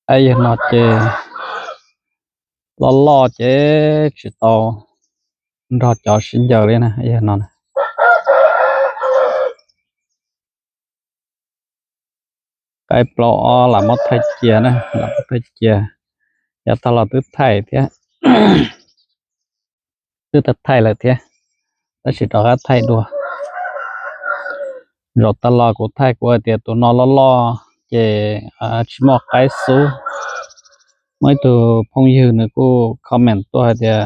Qaib yawg no ces loj loj ces tsis tau nrog cov sib ncaws li na, yawg no. Qaib plaub ob lam muab thaij cia na, lam muab thaij cia. Yav tag los twb thaij thiab, twb thaij lawm thiab, tab sis rov qab thaij dua. Zaum tag los kuv thaij kuv hais tias tus no loj loj ces tsis muaj qaib xub. Muaj ib tug phooj ywg nws kuj comment tuaj hais tias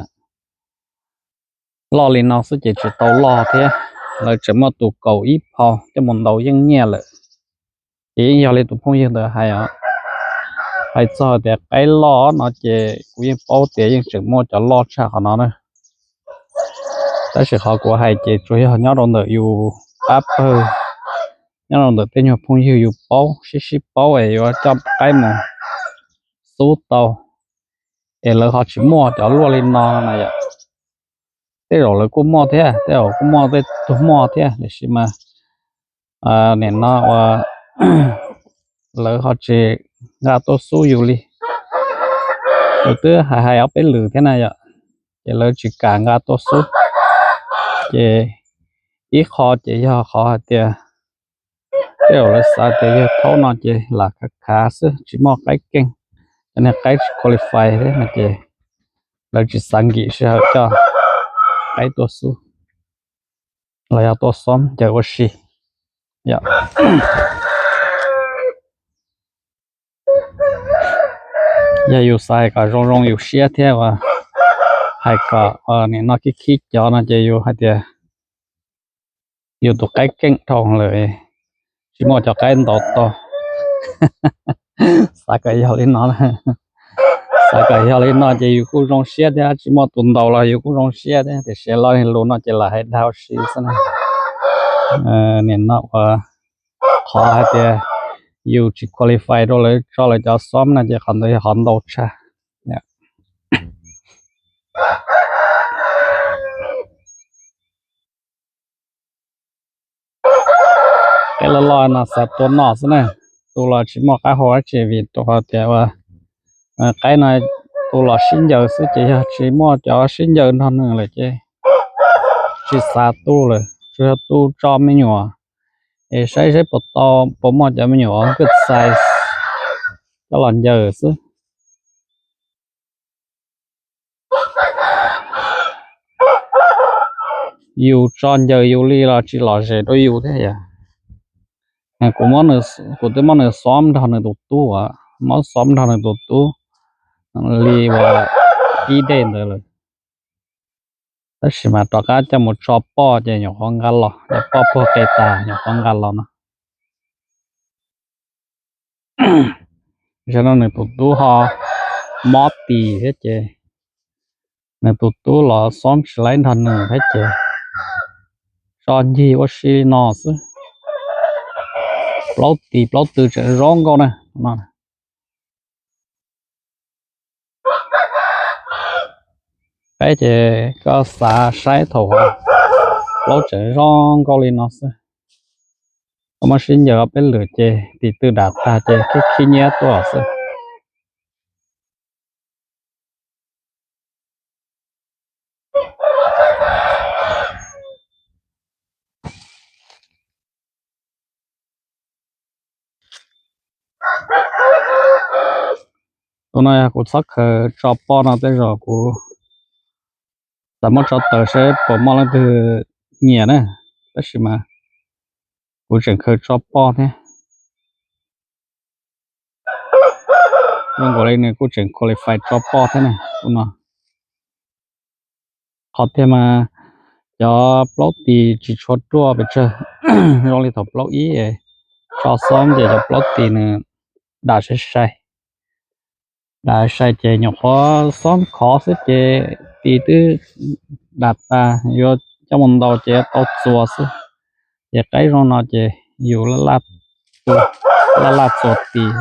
loj li no xwb ces tsis tau loj thiab, lawv tseem muaj tus kaum ib phau coj mus ntaus yeej nyiaj lawm. Ces yeej yog li tus phooj ywg ntawd hais os. Hais txog tias qaib loj no ces kuv yeej paub tias yeej tseem muaj cov loj tshaj qhov no na. Tab sis qhov kuv hais ces tsuas yog nyob rau ntawm yus qab pawg, nyob rau ntawm tej nyuag phooj ywg yus paub sib sib paub es yuav coj qaib mus xub tau, es lawv ho tsis muaj cov luaj li no na yom. Tej zaum lawv kuj muaj thiab, tej zaum kuj muaj tej tug muaj thiab, tiam sis mas nim no uas lawv ho tsis nqa tuaj xub yus li. Lawv twb hais hais ob peb lwm thiab na yom, ces lawv tsis kam nqa tuaj xub. Ces ib qho ces yog qhov hais tias tej zaum lawv xav tias yawg thaub no ces lam khav khav xwb, tsis muaj qaib keej, cov niag qaib tsis qualify thiab no ces lawv tsis xav nkim sij hawm coj qaib tuaj xub los yog tuaj xoob ncaws ua si. Yog yus xav hais kom zoo zoo yus siab thiab uas hais kom nim no khib khib cov no ces yus hais tias yus tus qaib keej dhau lawm, tsis muaj cov qaib ntaus tau. Xav kom yog li no, xav kom yog li no ces yus kuj zoo siab thiab, tsis muaj tus ntaus los yus kuj zoo siab thiab, tiam sis lo lus no ces lam hais dhau si xwb na. Nim no uas qhov hais tias yus tsis qualify rau lawv tso lawv cov xoob no ces qhov ntawd yog qhov ntau tshaj. Qaib loj loj no xav tua noj xwb na, tus los tsis muaj qab hau dab tsi vim tus hais tias ua qaib no tus los sib ncaws xwb ces yog tsis muaj cov sib ncaws nrog nws lawm ces tsis xav tu lawm, tsuas yog tu tso me nyuam es saib saib puas tau, puas muaj cov me nyuam good size coj los ncaws xwb. Yus tso ncaws yus li los tsis lom zem rau yus thiab yom. Kuv, kuv twb muab nws xoob nrog nws tus tub, muab xoob nrog nws tus tub li uas ib dej ntawd lawm, tab sis mas rov qab coj mus tso poj ces nyuam qhuav nqa los, poj puag qe tas nyuam qhuav nqa los no. Zaum no nws tus tub ho mob tis thiab ces nws tus tub los xoob tsis laib nrog nws thiab ces tso ncig ua si li no xwb. Plaub tis plaub tw tseem zoo nkauj na no. Peb ces koj xav saib thaum plaub tseem zoo nkauj li no xwb. Koj muab sib ncaws peb lwm ces tis tw dam tag ces khib khib nyiab tuaj xwb. Tus no yog kuv txhob khaws tso poj no, tej zaum kuv xav muab tso tawm saib puas muaj leej twg nyiam na, tab sis mas kuv tseem khaws tso poj thiab. Zoo nkaus li nws kuj tseem qualify tso poj thiab na tus no. Qhov tiag mas cov plaub tis tsis tshua ruaj pes tsawg, zoo li thaum plaub ib tso xoob ces cov plaub tis nws dam sai sai, dam sai ces nyuam qhuav xoob khov xwb ces tis twb dam tas, yuav coj mus ntaus ces tau txuas xwb. Ces qaib zoo no ces yus laj laj txuas tis.